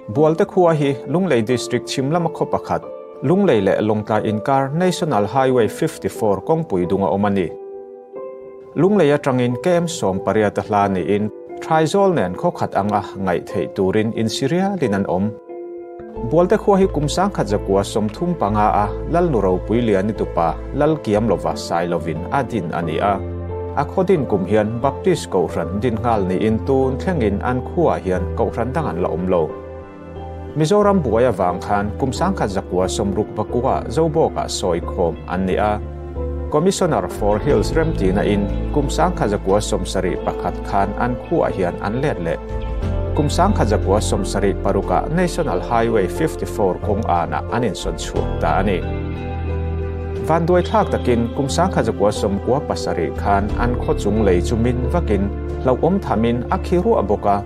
Bualte khua hi Lunglei District chhim lama khaw pakhat, Lunglei leh Lawngtlai inkar National Highway 54 kawngpui dunga awm a ni. Lunglei atangin KM 18 a hla niin Thaizawl nen khaw khat anga ngaih theih turin insirialin an awm. Bualte khua hi kum 1935 a Lalnu Ropui Liani tupa Lalkiamlova Sailovin a din a ni a. A khaw din kum hian Baptist Kohhran din nghal niin tun thlengin an khuaah hian Kohhran dang an la awm lo. Mizoram buai avang khan kum 1969 Zobawkah sawi khawm an ni a. Commissioner for Hills remtina in kum 1971 khan an khuaah hian an let leh. Kum 1976 National Highway 54 kawng anah an insawn chhuak ta a ni. Vanduai thlak takin kum 1997 khan an khaw chung lei chu min vakin hlauhawm thamin a khi ruah bawk a.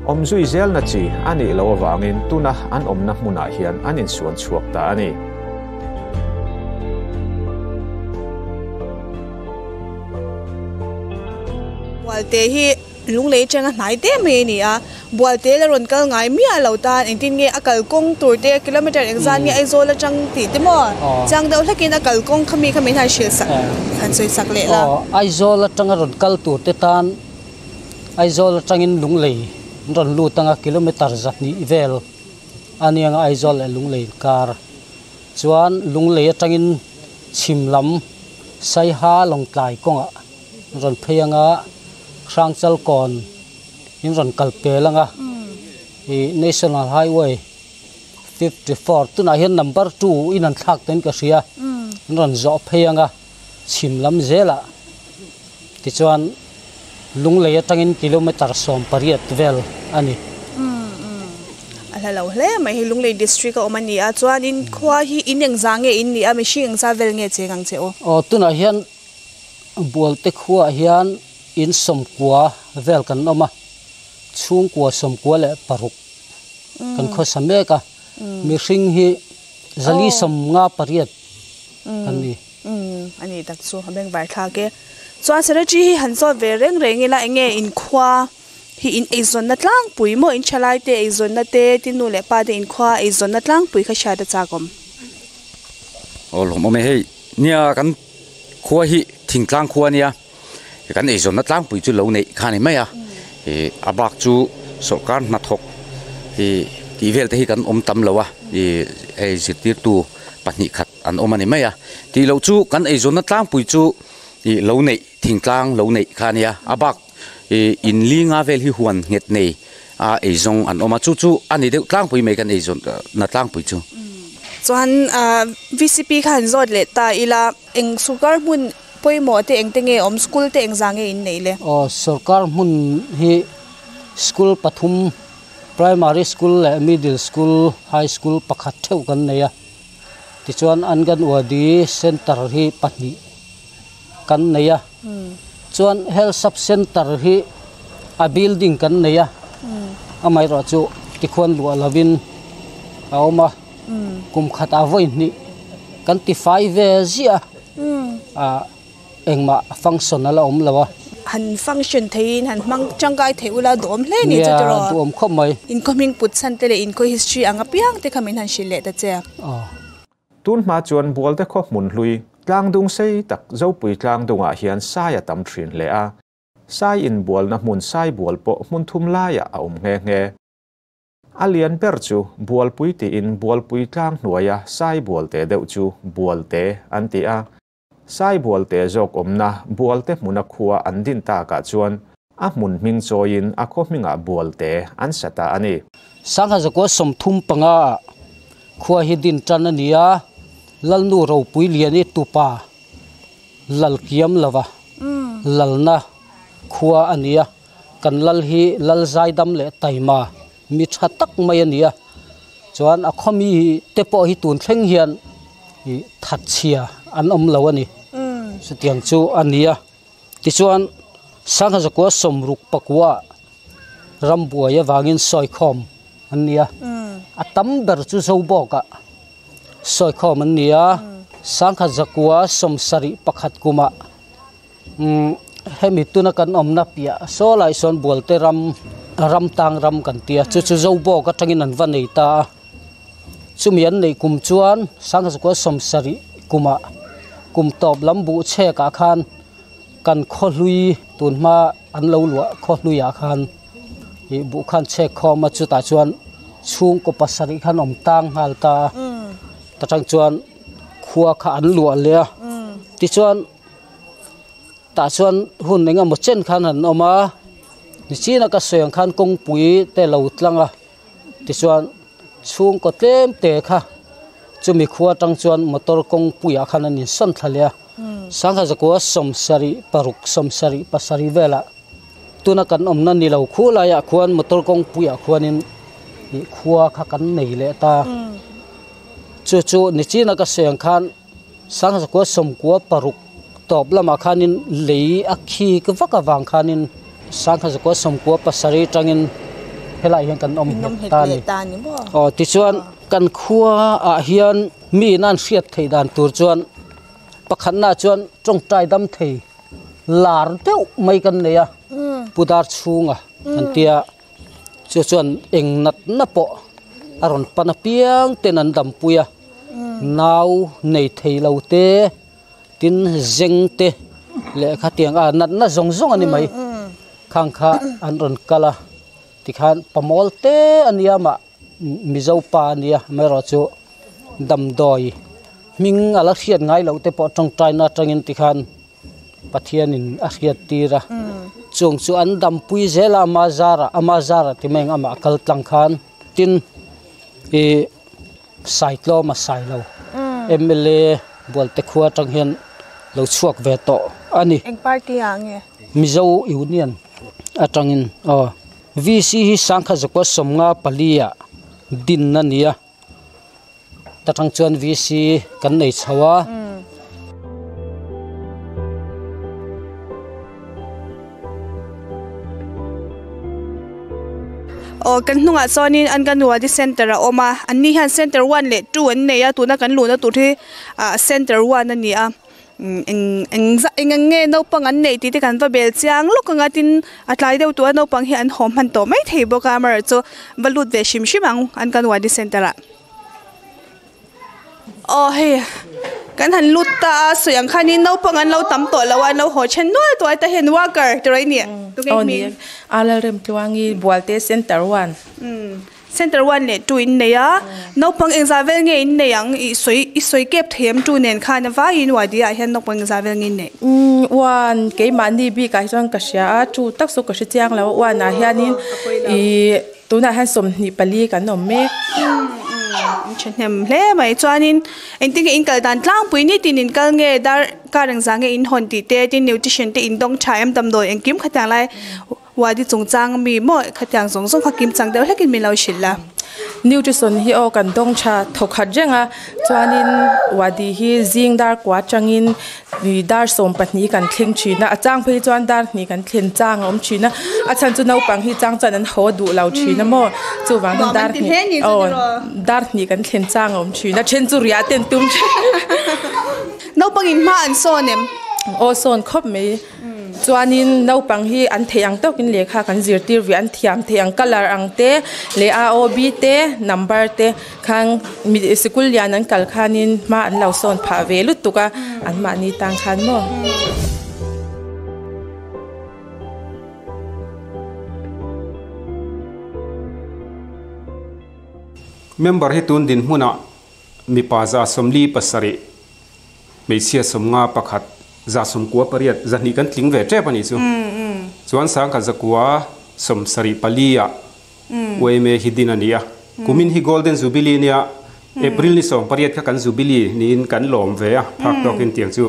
Awm zui zelna chi a nih loh avangin tuna an awmna hmunah hian an insuan chhuak ta a ni. Bualte hi Lunglei atanga hnai te mai a ni a, Bualte la rawn kal ngai miah lo tan engtin nge a kalkawng tur te kilometer engzat nge Aizawl atang tih te maw chiang deuh hlekin a kalkawng kha mi kha min han hrilh sak han sawi sak leh la. Aizawl atanga rawn kal tur te tan Aizawl atangin Lunglei an rawn lut anga kilometer 200 vel a ni anga Aizawl leh Lunglei inkar chuan Lunglei atangin chhim lam Saiha Lawngtlai kawngah an rawn phei anga Hrangchal kawn in rawn kal pel anga ih National Highway 54 tunah hian number 2 in an thlak tawhin ka hria an rawn zawh phei anga chhim lam zelah tichuan Lunglei atangin kilometer 18 vel a ni. A hla lo hle mai hei Lunglei district a awm a ni a chuanin khua hi in engzah nge in nih a mihring engzah vel nge cheng ang che u? Aw tunah hian Bualte khuaah hian in 90 vel kan awm a, chhungkua 96 kan khawsa mek a, mihring hi 458 kan ni. A ni tak chu a bengvar thlak e. Chuan Secretary hi han zawt ve reng reng ila eng nge inkhua hi in eizawnna tlangpui maw in thalai te eizawnna te tin nu leh pa te inkhua eizawnna tlangpui kha hriat a chak awm. Aw lawmawm e hei nia kan khua hi thingtlang khua ania kan eizawnna tlangpui chu lo neih kha a ni mai a ih a bak chu sawrkar hnathawk ih tih vel te hi kan awm tam lo a ih hei zirtirtu pahnih khat an awm a ni mai a tih loh chu kan eizawnna tlangpui chu ih lo neih thingtlang lo neih kha a nia a bak ih in li nga vel hi huan nghet nei a eizawng an awm a chu chu a ni deuh tlangpui mai kan eizawn na tlangpui chu. Chuan VCP kha han zawt leh ta ila eng sawrkar hmun pawimawh te engte nge awm school te engzah nge in neih le? Aw sawrkar hmun hi school pathum primary school leh middle school high school pakhat theuh kan nei a. Tichuan Anganwadi Centre hi pahnih kan nei a, chuan Health Sub Centre hi a building kan nei a, amaherawh chu tikhuan luah lovin a awm a, kum khat a vawi hnih kan ti fai ve ziah a, engmah function a la awm lo a. Han function theiin han hmang tangkai thei ula duhawm hle ni chu tiraw? Nia, duhawm khawp mai. Inkhaw hming put chhan te leh inkhaw history ang apiang te kha min han hrilh leh ta che. Aw. Tun hma chuan Bualte khaw hmun hlui, tlangdung sei tak Zopui tlangdungah hian sai a tam thin hle a. Sai inbualna hmun Saibual pawh hmun thum laiah a awm nghe nghe. A lian ber chu Bualpui tiin Bualpui tlang hnuaia Saibualte deuh chu Bualte an ti a. Saibualte zawk awmna Bualte hmuna khua an din takah chuan a hmun hming chawiin a khaw hmingah Bualte an sa ta a ni. 1935 ah khua hi din tan a ni a, Lalnu Ropui Liani tupa Lalkiam lova lalna khua a ni a, kan lal hi Lal Zaidam leh Taima mi tha tak mai a ni a, chuan a khaw mi te pawh hi tun thleng hian ih thatchhia an awm lo a ni chutiang chu a ni a tichuan 1969 rambuai avangin sawikhawm an ni a a tam ber chu Zobawkah sawikhawm an ni a 1971 kumah umm hemi tuna kan awmna piah saw lai sawn Bualte ram. ram tang ram kan tia chu chu Zobawk atangin an va nei ta a. Chumi an neih kum chuan Sangha 70 kumah kum tawp lam buh chhekah khan kan khaw hlui tun hma an lo luah khaw hluiah khan ih buh khan chhek khawm a chutah chuan chhungkaw pasarih khan awm tang nghal ta a ta tang chuan khua kha an luah leh a tichuan tah chuan hun eng emaw chen khan an awm a nichina ka sawi ang khan kawngpui te lo tlang a. Tichuan, chhungkaw tlem te kha chumi khua atang chuan motor kawngpuiah khan an insawn thla leh a. Sangha zakua 76 77 velah tuna kan awmna ni lo khu laiah khuan motor kawngpuiah khuanin ih khua kha kan nei leh ta. Chu chu nichina ka sawi ang khan Sangha zakua 96 tawp lamah khanin lei a khik vak avang khanin Sangha zakua 97 tangin helaiah hian kan awm nghet ta a ni. Aw tichuan kan khuaah hian mi in an hriat theih dan tur chuan pakhatnaah chuan tawngtai dam thei lar deuh mai kan nei a, Pu Darchhunga kan tia. Chu chuan eng natna pawh a rawn pan apiang ten an dampui a, nau nei thei lo te, tin zeng te leh khatiang a natna zawng zawng a ni mai. Khang kha an rawn kal a, tikhan pamawl te a nia mah Mizo pa a nia amaherawhchu damdawi hming a la hriat ngai loh te pawh tawngtaina atangin tikhan Pathianin a hriat tir a, chung chu an dampui zel a ama zarah ama zarah ti mai ang amah kal tlang khan tin ih Saitlawm a sai lo mla Bualte khua atang hian lo chhuak ve tawh a ni. Eng party ah nge? Mizo Union atangin aw VC hi Sangkha Zakua 54 ah din a ni a. Ta tang chuan VC kan nei chho a. Aw kan hnungah chuanin Anganwadi Center a awm a, an ni hian Center one leh two an nei a, tuna kan luhna tur hi ah Center one a ni a. Eng eng zah eng ang nge naupang an neih tih te kan va bel chiang lawk ang a tin a tlai deuh tawh a naupang hi an haw hman tawh mai thei bawk a amaherawhchu va lut ve hrim hrim ang Anganwadi Center ah. Aw hei kan han lut ta a sawi ang khanin naupang an lo tam tawh lo a an lo haw then nual tawh a heta hian worker ti rawih ni tunge hming. Aw ni Lalremtluangi Bualte Center one. Center one leh two in nei a, naupang engzah vel nge in nei ang i sawi i sawi kep thei em two nen khan a vaiin wadi ah hian naupang engzah vel nge in neih? Umm one keimahni bikah hi chuan ka hria a, two tak chu ka hre chiang lo a, one ah hianin ih tunah hian 24 kan awm mek. Umm thahnem hle mai chuanin engtin nge in kal dan tlangpui nitin in kal nge dar kar engzah nge in hawn tih te tin nutrition te in dawng tha em damdawi engkim khatiang lai Wadi chungchang mi maw khatiang zawng zawng kha kim chang deuh hlekin min lo hrilh la. Nutrition hi aw kan dawng tha thawkhat reng a, chuanin wadi hi zing dar kua atangin dar 12 kan thleng thin a, a chang phei chuan dar hnih kan thlen chang a awm thin a, a chhan chu naupang hi chang chuan an haw duh lo thin a maw, chuvang chuan dar hnih aw dar hnih kan thlen chang a awm thin a, then chu riah te an tum thin. Naupangin hma an sawn em? Aw sawn khawp mai. Chuanin naupang hi an theih ang tawkin lehkha kan zirtir ve, an thiam theih ang colour ang te leh a o b te number te khan mi sikul lian an kal khanin hma an lo sawn phah ve lutuk a an mahni tang khan maw. Member hi tun dinhmunah mipa 47 Hmeichhia 51, 98, 200 kan tling ve tep a nih chu. Chuan 1974 ah YMA hi din a ni a. Kumin hi Golden Jubilee nia April ni 18 kha kan Jubilee niin kan lawm ve a, phak tawkin tiang chu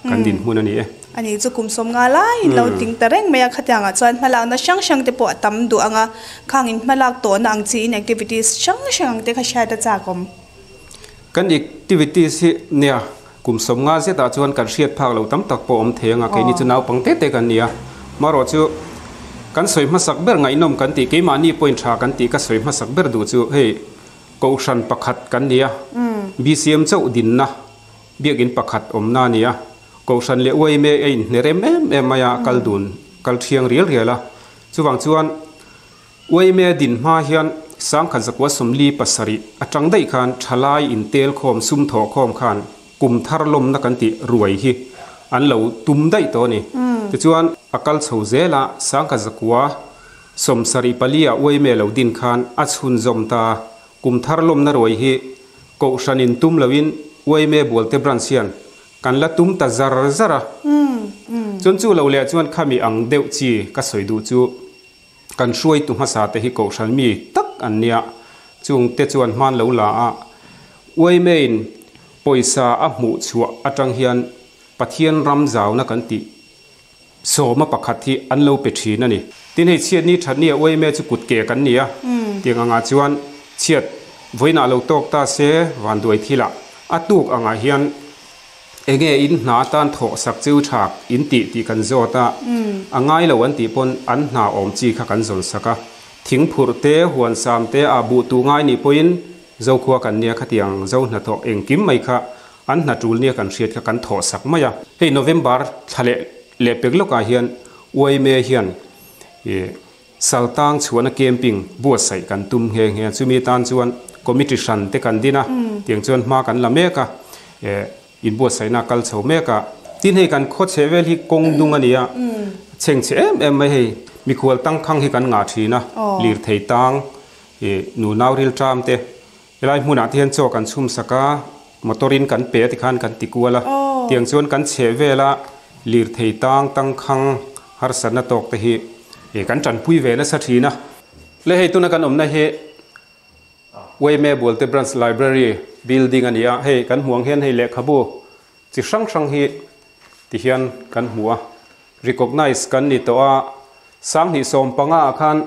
kan dinhmun a ni e. A nih chu kum 50 laiin lo tling ta reng mai a, khatiangah chuan hmalakna hrang hrang te pawh a tam duh ang a, khangin hmalak tawhna ang chiin activities hrang hrang ang te kha hriat a chak awm. Kan activities hi nia kum 50 zetah chuan kan hriat phak lo tam tak pawh awm thei anga keini chu naupang te te kan ni a. Marawh chu kan sawi hmasak ber ngaihnawm kan tih keimahni point tha kan tih ka sawi hmasak ber duh chu hei Kohhran pakhat kan ni a, BCM chauh dinna biakin pakhat awmna a ni a. Kohhran leh YMA a inhne rem em em mai a, kal dun kal thiang rial rial a. Chuvang chuan. Uaime din hma hian 1947 atang daih khan thalai in tel khawm sum thawh khawm khan kum thar lawmna kan tih ruai hi an lo tum daih tawh a ni. Tichuan a kal chho zel a, 1974 ah Uaime lo din khan a chhunzawm ta. Kum thar lawmna ruai hi Kohhran in tum loin Uaime Bualte Branch hian kan la tum ta zar zar a. Chuan chu lo leh chuan khami ang deuh chi ka sawi duh chu kan hruaitu hmasa te hi Kohhran mi tak an nia. Chung te chuan hman lo la a, Uaime in pawisa a hmuh chhuah atang hian Pathian ram zauna kan tih Sawma pakhat hi an lo pe thin a ni. Tin hei chhiat ni that ni a uaime chu kut ke kan ni a, tiang angah chuan chhiat vawiinah lo tawk ta se vanduai thilah a tuk angah hian enge in hna atan thawh sak cheu thak in tih tih kan zawt a, a ngai lo an tih pawn an hna awm chi kha kan zawn sak a, thing phurh te, huan sam te ah buh tu ngai nih pawhin Zokhua kan nia khatiang zo hnathawh engkim mai kha An hna tul nia kan hriat kha kan thawh sak mai a. Hei November thla leh leh pek lawkah hian UIMA hian ih Saltang chhuahna camping buatsaih kan tum nghe nghe a. Chumi tan chuan committee hran te kan din a, tiang chuan hma kan la mek a, eh inbuatsaihna a kal chho mek a. Tin hei kan khaw chhe vel hi kawng dung a ni a, chheng chhe em em mai hei mikhual tangkhang hi kan ngah thin a, lirthei tang ih nunau rilṭam te Helai hmunah te hian chaw kan chhum sak a, motor in kan pe a tikhan kan ti kual a, tiang chuan kan chheh vel a, lirthei tang tangkhang harsatna tawk te hi kan tanpui ve nasa thin a. Le hei tuna kan awmna hi Uaime Bualte Branch Library building a ni a, hei kan hmuh ang hian hei lehkhabu chi hrang hrang hi tihian kan hmu a, recognize kan ni tawh a, 2015 ah khan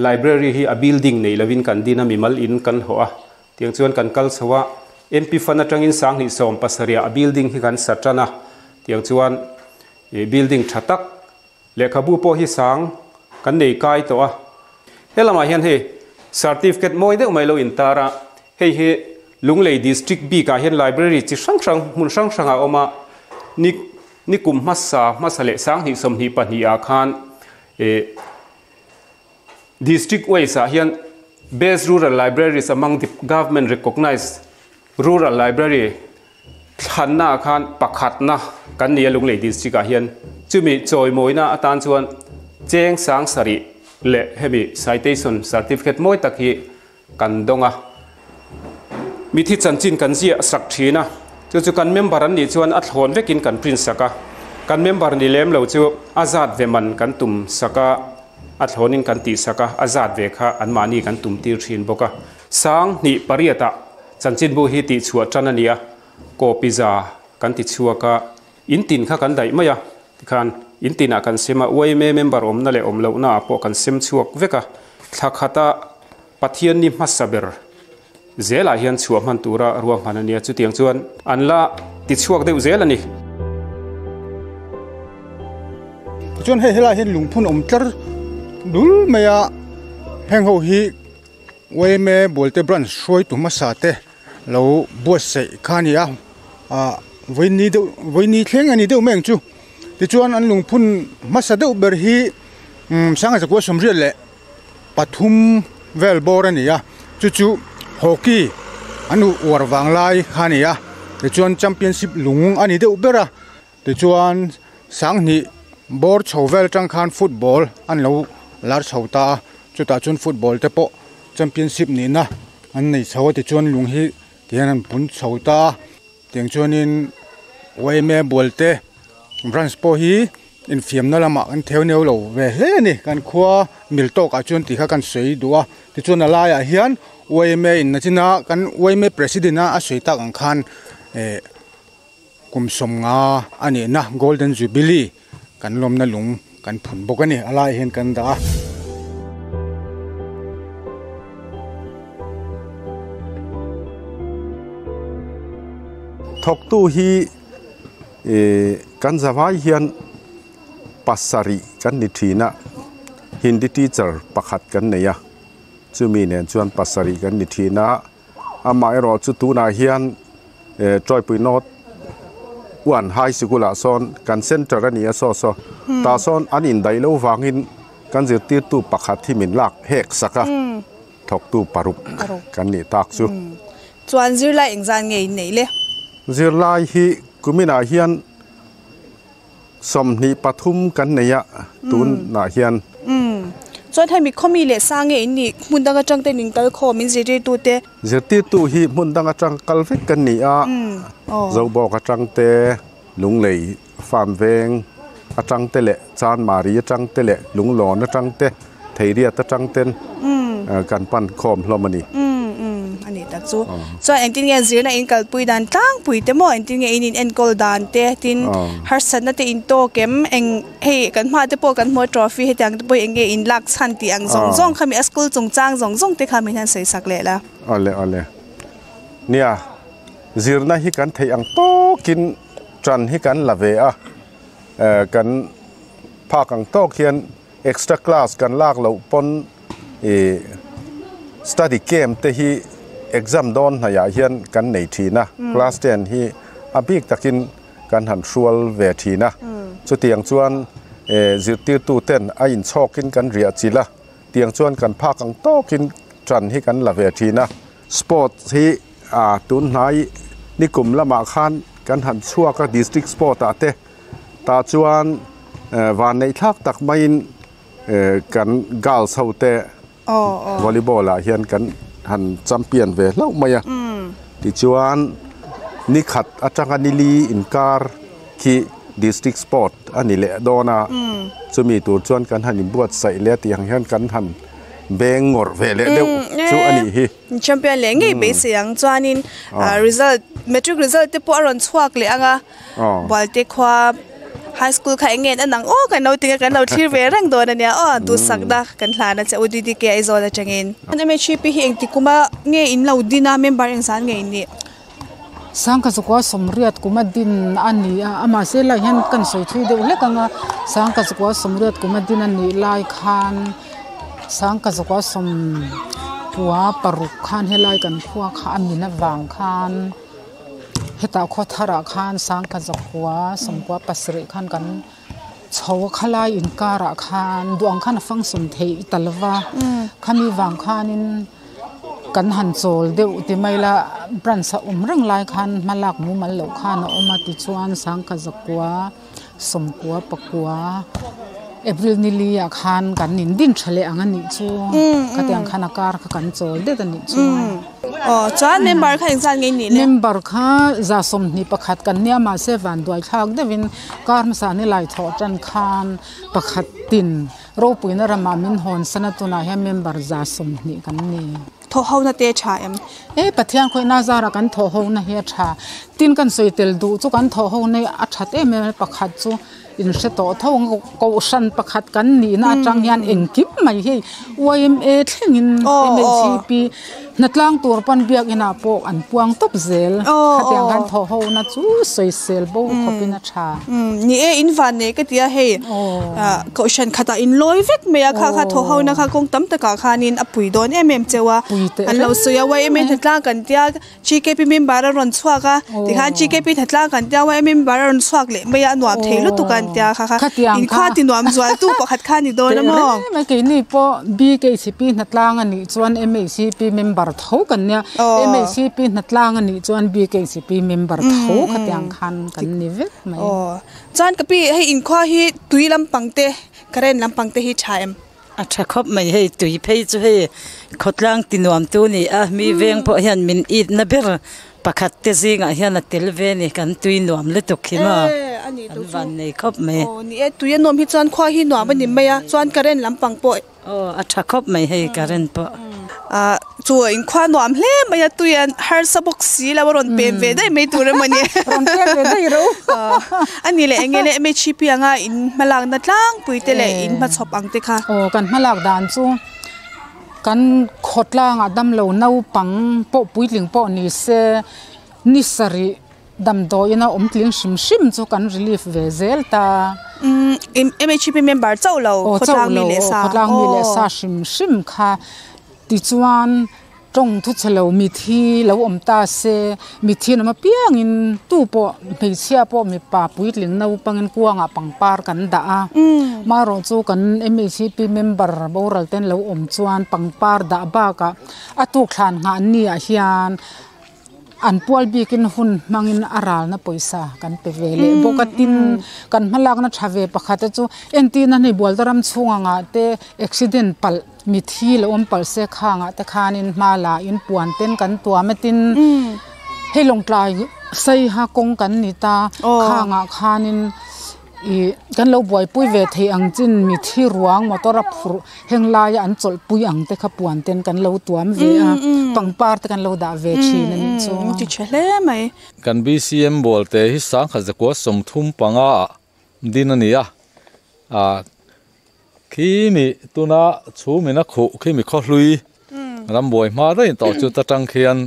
Library hi a building nei lovin kan din a, mimal in kan hlawh a, tiang chuan kan kal chho a, MP Fund atangin 2017 ah a building hi kan sa tan a, tiang chuan ih building tha tak lehkhabu pawh hi sang kan nei kai tawh a. He lamah hian hei certificate mawi deuh mai lo intar a, hei hi Lunglei District bikah hian library chi hrang hrang hmun hrang hrangah a awm a, ni nikum hmasa hmasa leh 2022 ah khan ih District wise ah hian Best Rural Libraries among the Government Recognized Rural Library thlanna ah khan pakhatna kan ni a Lunglei District ah hian. Chumi chawimawina atan chuan cheng 7000 leh hemi citation certificate mawi tak hi kan dawng a. Mithi chanchin kan ziah sak thin a, chu chu kan member an nih chuan a thlawn vekin kan print sak a, kan member ni lem lo chu a zat ve man kan tum sak a, a thlawnin kan tih sak a, a zat ve kha anmahni kan tum tir thin bawk a. 2008 ah chanchinbu hi tih chhuah tan a ni a, copy za kan ti chhuak a, in tin kha kan daih mai a, tikhan in tinah kan sem a, yma member awmna leh awm lohna ah pawh kan sem chhuak vek a, thla khata Pathian ni hmasa ber zelah hian chhuah hman tura ruahman a nia, chutiang chuan an la ti chhuak deuh zel a ni. Tichuan hei helaiah hian lungphun awm tlar dul mai a, heng ho hi yma Bualte branch hruaitu hmasa te lo buatsaih kha a ni a, ah vawiin deuh vawiin thleng a ni deuh mai ang chu. Tichuan an lungphun hmasa deuh ber hi 1983 vel bawr a ni a, chu chu hockey an uar vang lai kha a ni a, tichuan championship lung a ni deuh ber a, tichuan 2000 bawr chho vel atang khan football an lo lar chho ta a, chutah chuan football te pawh championship nihna an nei chho a, tichuan lung hi tihian an pun chho ta a, tiang chuanin yma Bualte branch pawh hi. Infiamna lamah kan theu neu lo ve hle a ni. Kan khua mil tawkah chuan tih kha kan sawi duh a. Tichuan a laiah hian yma in na china kan yma president a a sawi tak ang khan eh kum 50 a nihna golden jubilee kan lawmna lung kan phun bawk a ni. A laiah hian kan dah a. Thawktu hi Kan zavai hian pasarih kan ni thin a, Hindi teacher pakhat kan nei a, chumi nen chuan pasarih kan ni thin a, amaherawh chu tunah hian Tawipui North One High Sikul ah sawn kan center a ni a saw saw, tah sawn an indaih lo vangin kan zirtirtu pakhat hi min lak hek sak a, thawktu paruk kan nih tak chu. Chuan zirlai engzan nge in neih le? Zirlai hi kuminah hian 23 kan nei a, tunah hian. Chuan hemi khawmi leh sa nge in nih? Hmun dang atang ten in kal khawm in zirtirtu te? Zirtirtu hi hmun dang atang kal vek kan ni a, Zobawk atang te, Lunglei Farm veng atang te leh Chanmari atang te leh Lunglawn atang te, Theiriat atang ten kan pan khawm hlawm a ni. A nih tak chu. Chuan engtin nge zirna in kalpui dan tlangpui te maw engtin nge in in enkawl dan te tin harsatna te in tawk em eng hei kan hma te pawh kan hmu a trophy hetiang te pawh eng nge in lak chhan tih ang zawng zawng kha mi a school chungchang zawng zawng te kha min han sawi sak leh la. Awle awle. Nia zirna hi kan theih ang tawkin tan hi kan la ve a kan phak ang tawk hian Extra class kan lak loh pawn ih study camp te hi exam dawn hnaiah hian kan nei thin a, class ten hi a bik takin kan han hrual ve thin a, chutiang chuan zirtirtu ten a inchhawkin kan riah chilh a, tiang chuan kan phak ang tawkin tan hi kan la ve thin a. Sports hi tun hnai nikum lamah khan kan han chhuak a district sport ah te. Tah chuan vanneih thlak tak maiin kan girls ho te volleyball ah hian kan han champion ve hlauh mai a. Tichuan ni khat atanga ni li inkar khi district sport a ni leh dawn a, chumi tur chuan kan han inbuatsaih leh a tih ang hian kan han beng ngawrh ve leh deuh chu a nih hi. Champion leh ngei beisei ang chuanin result matric result te pawh a rawn chhuak leh ang a. Bualte khua High School kha eng nge an ang aw kan lo tinga kan lo thlir ve reng dawn ania aw duhsakna kan hlan a che u DDK Aizawl atangin. MHP hi engti kuma nge in lo din a member engzan nge in nih? Sangkha chukua sawmriat kuma din a ni a, amah zela hian kan sawi thui deuh hlek ang a, sangkha chukua sawmriat kuma din a nih lai khan sangkha chukua sawmpua paruk khan helai kan khua kha a min avang khan. Hetah khaw tharah khan sangkhat zakua sawmkua pasarih khan kan chho a khalai inkarah khan duh ang khan a function theih ta lo va khami vang khanin kan han chawl deuh ti mai la branch a awm reng lai khan hma lak mumal loh khan a awm a tichuan sangkhat zakua sawmkua pakua April ni li ah khan kan in din tha leh ang a nih chu khatiang khan a kar kha kan chawl det a nih chu. Aw chuan member kha engzat nge nih le? Member kha za 21 kan nia mahse van duai thlak deuhin kar hmasa ni lai thawh tan khan pakhat tin ropuina ramah min hawn san a tunah hian member za 20 kan ni. Thawh ho na te a tha em? E Pathian khawihna zarah kan thawh ho na hi a tha. Tin kan sawi tel duh chu kan thawh ho na hi a that em em a pakhat chu in hre tawh tho ang kohhran pakhat kan nihna atang hian engkim mai hei YMA thlengin MHCP hnatlang tur pawn biakinah pawh an puang tawp zel khatiang khan thawh ho na chu sawisel bo khawpin a tha. Ni e in van nei ka ti a hei kohhran khatah in lawi vek mai a kha kha thawh ho na kha kawng tam takah khanin a pui dawn em em cheu a an lo sawi a YMA hnatlang kan tia GKP member a rawn chhuak a tikhan GKP hnatlang kan tia YMA member a rawn chhuak leh mai a a nuam thei lutuk a an tia kha kha inkhua ti nuam zual tu pakhat kha a ni dawn a maw? Mai keini pawh BKCP hnatlang a nih chuan MHCP member tho kan nia MHCP hnatlang a nih chuan BKCP member tho khatiang khan kan ni vek mai. Chuan ka pi hei inkhua hi tui lampang te current lampang te hi tha em? A tha khawp mai hei tui phei chu hei khawtlang ti nuam tu ni a mi veng pawh hian min it na ber pakhat te zingah hian a tel ve ni kan tui nuam lutuk hi maw an van nei khawp mai. Aw ni e tui a nuam hi chuan khua hi nuam a ni mai a chuan current lampang pawh. Aw a tha khawp mai hei current pawh. Ah chu inkhua nuam hle mai a tui an harsa bawk si lo a rawn pem ve daih mai tur emaw ni. Rawn pem ve daih ro. A ni leh enge leh MHP anga in hmalakna tlangpui te leh in hmachhawp ang te kha. Aw kan hmalak dan chu kan khawtlangah damlo naupang pawh puitling pawh ni se ni sarih Damdawiin a awm tling hrim hrim chu kan relief ve zel ta. MHP member chauh lo, khawtlang mi leh sa. Khawtlang mi leh sa hrim hrim kha tichuan Tawng thu chhe lo mithi lo awm ta se, mithi an awm apiangin tu pawh hmeichhia pawh mipa puitling naupangin kuangah pangpar kan dah a, marawh chu kan MHP member boral ten lo awm chuan pangpar dah bakah a tuk thlan nghah ni ah hian An pual bikin hun hmangin a ralna pawisa kan pe ve leh bawk a, tin kan hmalakna tha ve pakhat te chu entirna hei Bualtaram chhung angah te accident palh mithi lo awm palh se khangah te khanin hma la in puan ten kan tuam a, tin hei Lawngtlai Saiha kawng kan ni ta khangah khanin. Ih kan lo buaipui ve theih ang chin mithi ruang motor a phurh heng laia an chawlhpui ang te kha puan ten kan lo tuam ve a pangpar te kan lo dah ve thin a nih chu. Ti tha hle mai. Kan BCM Bualte hi 1935 ah din a ni a, ah khimi tuna chhum in a khuh khimi khawhlui rambuai hma daih tawh chu ta tang khian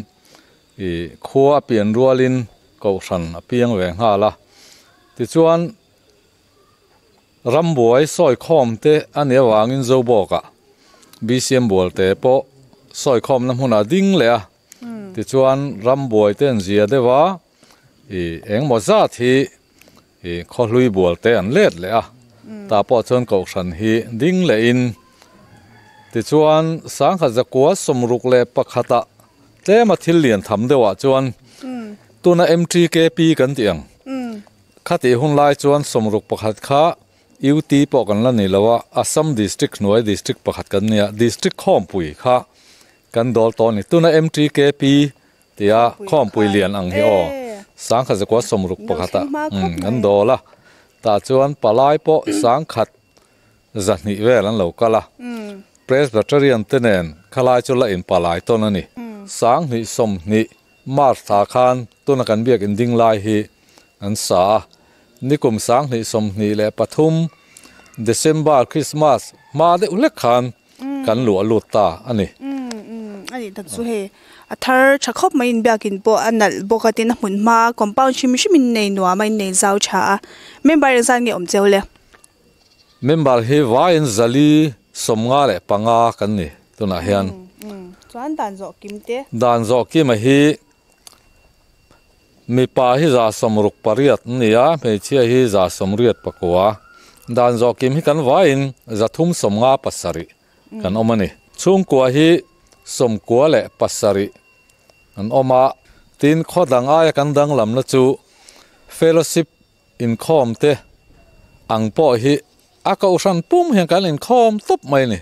ih khua a pian rualin kohhran a piang ve nghal a. Tichuan, rambuai sawikhawm te a nih avangin Zobawkah BCM Bualte pawh sawikhawmna hmunah ding leh a. Tichuan, rambuai te an zia deuh a, ih engmaw zat hi ih Khawhlui Bualte an let leh a. Tah pawh chuan kohhran hi ding lehin tichuan 1961-ah tlema thil lian tham deuhah chuan tuna MTKP kan tih ang. Khatih hun lai chuan 61 kha UT pawh kan la ni lo a, Assam District hnuai District pakhat kan nia, District khawmpui kha kan dawl tawh a ni. Tuna MTKP tia khawmpui lian ang hi aw, 1961 ah kan dawl a, tah chuan palai pawh 1,200 vel an lo kal a, Presbyterian te nen khalai chu la inpalai tawn a ni. 2020 March thla khan tuna kan biak in ding lai hi an sa a, nikum 2023 December Christmas hma deuh hlek khan kan luah lut ta a ni. Umm a nih tak chu hei a thar tha khawp mai in biak in pawh a nalh bawk a tin a hmun hma compound hrim hrim in nei nuam a in nei zau tha a member engzat nge awm cheu le? Member hi vaiin 455 kan ni tunah hian. Chuan dan zawh kim te. Dan zawh kima hi mipa hi 68 an ni a, hmeichhia hi 89. Dan zawh kim hi kan vaiin 357 kan awm a ni. Chhungkua hi 97 an awm a. Tin, khaw dang aia kan danglamna chu fellowship Inkhawm te ang pawh hi a kohhran pum hian kan inkhawm tawp mai a ni.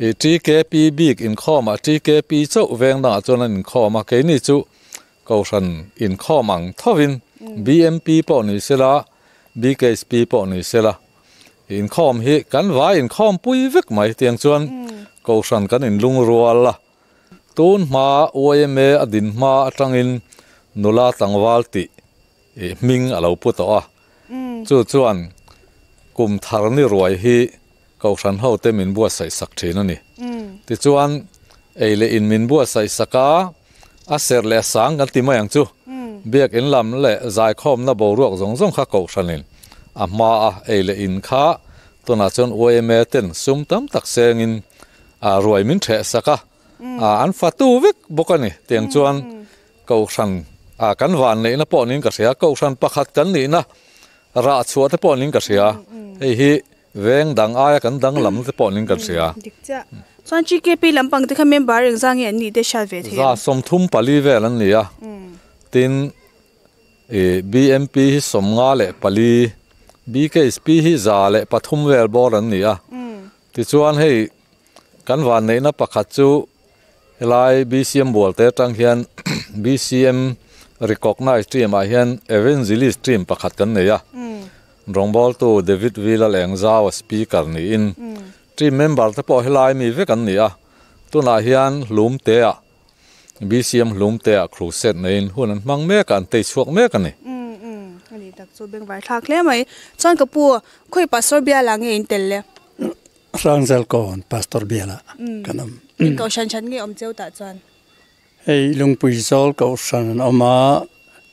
I TKP bik inkhawmah TKP chauh veng dangah chuan an inkhawm a, keini chu kohhran inkhawm ang thovin BMP pawh ni sela, BKSP pawh ni sela inkhawm hi kan vai inkhawm pui vek mai tiang chuan kohhran kan inlungrual a. Tun hma YMA a din hma atangin nula tlangval tih I hming a lo pu tawh a, chu chuan kum thar ni ruai hi Kohhran hote min buatsaih sak thin a ni. Tichuan, ei leh in min buatsaih sak a, a serh leh a sang kan ti mai ang chu. Biakin lam leh zaikhawmna boruak zawng zawng kha Kohhranin a hma a, ei leh in kha tunah chuan YMA ten sum tam tak sengin ruai min theh sak a, an fatu vek bawk a ni. Tiang chuan Kohhran ah kan van neihna pawh niin ka hria, Kohhran pakhat kan nihna rah chhuah te pawh niin ka hria, hei hi veng dang aia kan danglam te pawh niin kan hria. Dik chiah. Chuan GKP lampang te kha member engzah nge an nih te hriat ve thei ang? 34 vel an ni a, tin ih BMP hi 54, BKSP hi 103 vel bawr an ni a, tichuan hei kan van neihna pakhat chu Helai BCM Bualte atang hian BCM Recognized Team ah hian Evangelist Team pakhat kan nei a. Rawngbawltu David Villa Lengzau a speaker niin team member te pawh helai mi vek an ni a. Tunah hian Hlumte-ah BCM Hlumte-ah crusade neiin hun an hmang mek a, an tei chhuak mek a ni. A ni tak chu bengvar thlak hle mai. Chuan ka pu, khawi Pastor Biala nge in tel le? Hrangzel kawn Pastor Biala kan awm. Eng kohhran hran nge awm cheu tah chuan? Hei Lungpui Zawl kohhran an awm a,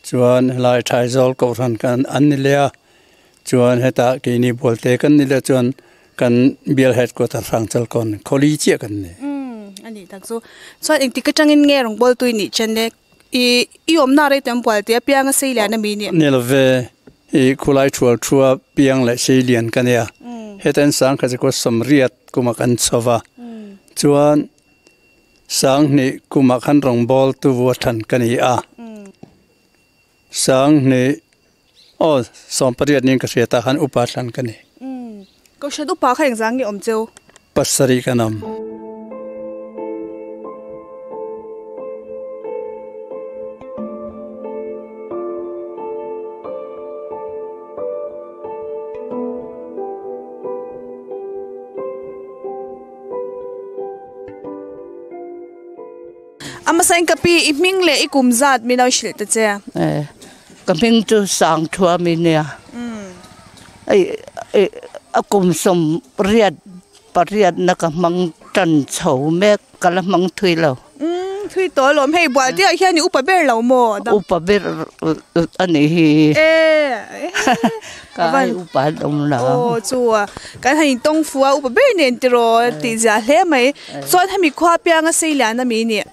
chuan helai Thaizawl kohhran kan an ni leh a, chuan hetah keini Bualte kan ni leh chuan kan bial headquarter Hrangchal kawn Khawli chiah kan ni. A ni Ani tak chu. Chuan engtik atangin nge rawngbâwl tui nih chen le? I i awmna rei tam bual te pianga sei lian a mi nih. Ni lo ve, i khulai thual thua piang leh sei lian ka nia. Heta in sangkhat chu 28 kuma kan chho va. Chuan 2000 kumah khan rawngbâwl tu vua than ka ni a. 2000 aw 18 niin ka hriat ah khan upa thlan ka ni. Kohhran upa kha engzah nge awm cheu? Pasarih kan awm. A hmasa in ka pi i hming leh i kum zat min lo hrilh ta che. Ka hming chu Sangthuam i nia. A kum 88 na ka hmang tan chho mek ka la hmang thui lo. Thui tawh alawm hei Bualtea hian i upa ber lo maw? Upa ber a nih hi. Ka ai upa an awm lo. Aw chu kan han intawng fu a upa ber nen tiraw tih zia hle mai. Chuan hemi khua pianga sei lian a mi nih?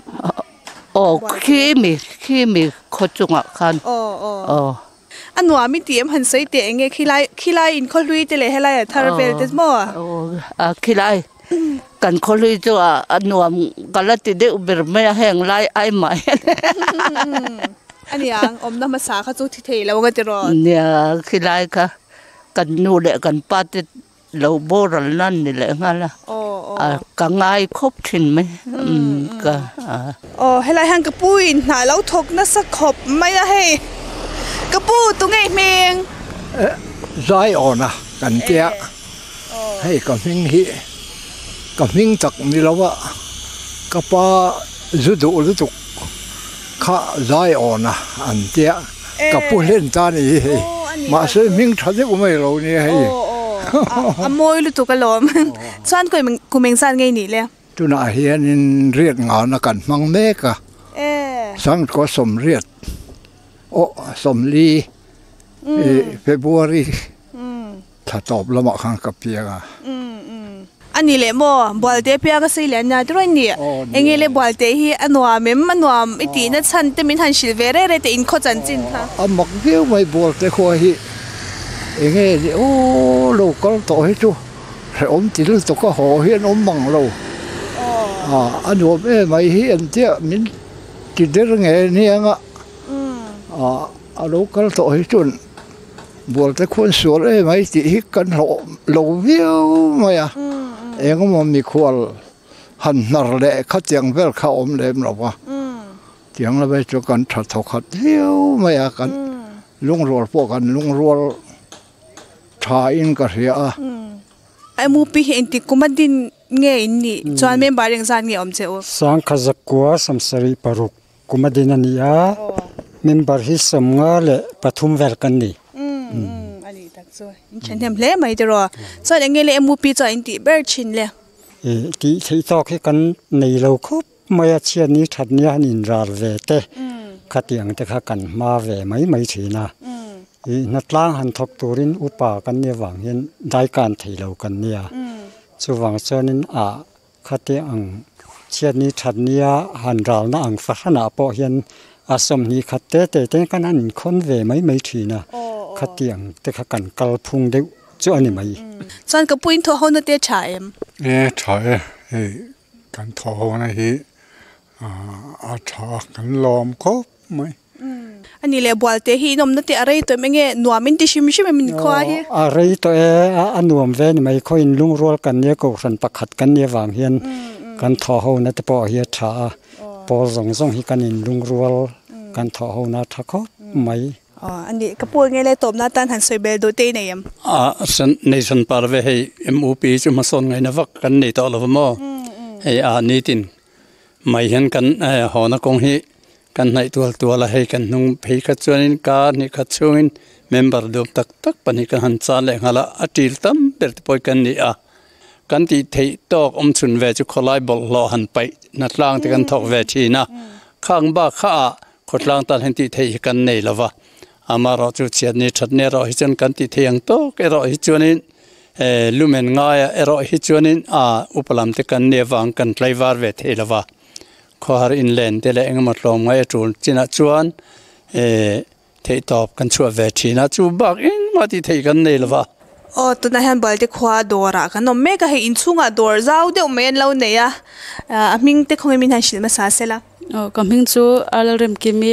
Aw khi mi khi mi khaw chungah khan. Aw aw. A nuam i tih em han sawi teh enge khilai khilai in khawhlui te leh helai a thar vel te maw? Aw a khilai kan khawhlui chu a nuam ka la ti deuh ber mai a heng lai ai mah hian. A niang awmna hmasa kha chu thi thei lo nga tiraw? Nia khilai kha kan nu leh kan pa te Lo boral nan ni leh nghal a, ka ngai khawp thin mai ka. Aw helai hian ka pu in hna lo thawk nasa khawp mai a hei, ka pu tunge i hming? Zai awna kan tia, hei ka hming hi ka hming tak ni lo a, ka pa zu duh lutuk kha zai awna an tia. Ka pu hlen ta ni hi hei. Mahse hming tha deuh mai lo nia hei. A mawi lutuk alawm. Chuan kum eng zat ngei nih le? Tunah hianin riat ngana kan hmang mek a. Sangkhaw 80 aw 40 February Thla tawp lamah khan ka piang a. A ni leh maw? Bualte piang a sei leh a nia tiraw ni? Enge le Bualte hi a nuam em? A nuam i tihna chhan te min han hrilh ve reh reh teh inkhaw chanchin kha. A mak viau mai Bualte khua hi enge ni aw lo kal tawh hi chu hrehawm ti lutuk a haw hi an awm mang lo. A nuam em ai hi engtia min ti der nge nia nga a lo kal tawh hi chuan. Bualte khuan sual em ai tih hi kan hlawh lo viau mai a, engemaw mikhual han hnar leh kha tiang vel kha awm lem lo va, tiang lama chu kan tha thawkhat viau mai a, kan lungrual pawh kan lungrual tha in ka hria a. MUP hi engtik kum a din nge in nih chuan member engzat nge awm che u? 1976 Kum a din a ni a, member hi 53 vel kan ni. A nih tak chu in thahnem hle mai tiraw. Chuan eng nge le MUP chuan in tih ber thin le? Tih theih tawk hi kan nei lo khawp mai a, chhiat ni that nia han inral ve te khatiang te kha kan hma ve mai mai thin a. Hnatlang han thawk turin upa kan nih avang hian daikan thei lo kan nia. Chuvang chuanin a Khati ang chhiatni thatnia han ralna ang fahranah pawh hian a 21 te te te khan an inkhawn ve mai mai thin a, khati ang te kha kan kal phung deuh chu a ni mai. Chuan ka puin thawh hona te tha em? E tha e, hei kan thawh hona hi a tha a, kan lawm khawp mai. A ni leh Bualte hi in awmna te a rei tawh em enge nuam in ti hrim hrim em in khua hi? A rei tawh e, a nuam ve ni mai khaw in lungrual kan nia kohhran pakhat kan nia vang hian kan thawh ho na te pawh hi a tha a, pawl zawng zawng hi kan in lungrual kan thawh ho na a tha khawp mai. A ni ka pu enge le tawpna tan han sawi bel duh te i nei em? A san nei san par ve hei MUP chu hmasawn ngaihna vak kan nei tawh lo va maw? Hei a nitin mai hian kan hawna kawng hi Kan hnaih tual tual a, hei kan hnung phei khat chuanin kar hnih khat chhungin member duam tak tak pahnih kan han chan leh nghal a, a ṭil tam ber te pawh hi kan ni a. Kan tih theih tawk awm chhun ve chu khawlai bawlhhlawh han paih hna tlang te kan thawk ve ṭhin a, khang bak kha ah khawtlang tan hian tih theih hi kan nei lo va, amaherawhchu chhiatni ṭhatni erawh hi chuan kan tih theih ang tawk erawh hi chuanin Lumen ngaia erawh hi chuanin a upa lam te kan nih avang kan tlaivar ve thei lova, khawhar inlen te leh engemaw tlawmngai a tul chinah chuan theihtawp kan chhuah ve thin a, chu bak engmah tih theih kan nei lova. Aw tunah hian Balte khua dawrah kan awm mek a, hei inchhungah dawr zau deuh mai an lo nei a, a hming te khawnge min han hrilh hmasa sela. Aw ka hming chu Lalremkimi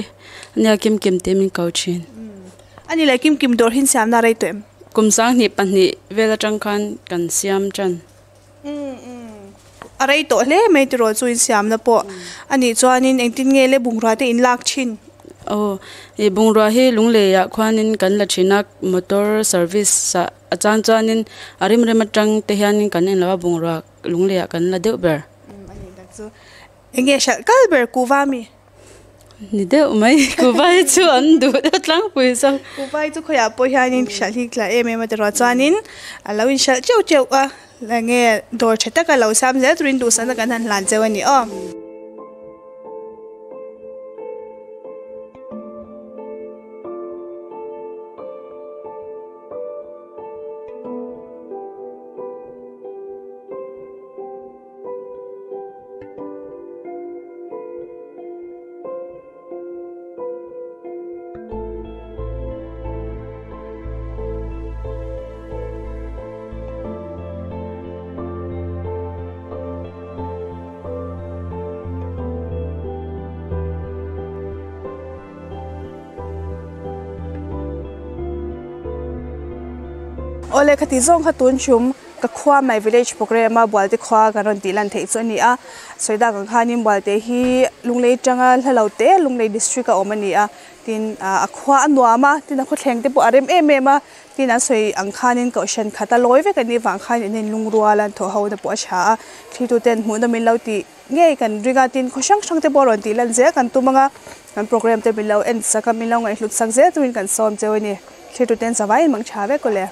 ania Kimkim tih min ko thin. Ani leh Kimkim dawr hi insiamna rei tawh em? Kum 2002 vel atang khan kan siam tan. A rei tawh hle mai tiraw chu insiamna pawh a nih chuanin engtin nge le bungrua te in lak thin? Aw, i bungrua hi Lungleiah khuanin kan la thin a, motor service ah a chang chuanin a rim rem atang te hianin kan en lo a, bungrua Lungleiah kan la deuh ber. A nih tak chu. Enge hralh kal ber kuhva mi? Ni deuh mai, kuhva hi chu an duh deuh tlangpui zawk. Kuhva hi chu khawiah pawh hianin hralh hi tla em em a tiraw chuanin a lo inhralh teuh teuh a, enge dawr tha taka lo siam zel turin duhsakna kan han hlan cheu a ni aw. Awle khati zawng kha tun chum Ka khua my village programme a Bualte khua kan rawn tih lan theih chu a ni a, sawi dak ang khanin Bualte hi Lunglei atanga hla lo te Lunglei district a awm a ni a, tin a khua a nuam a, tin a khawthleng te pawh a rem em em a, tin an sawi ang khanin kohhran khat a lawi vek a nih vang khan in in lungrual a thawh ho na pawh a tha a, thlitu ten hmuh nawm in lo tih ngei kan ring a, tin khaw hrang hrang te pawh rawn tih lan zel kan tum ang a, kan programme te min lo en sak a, min lo ngaihhlut sak zel turin kan sawm cheu a ni, thlitu ten zavai in mang tha vek aw le.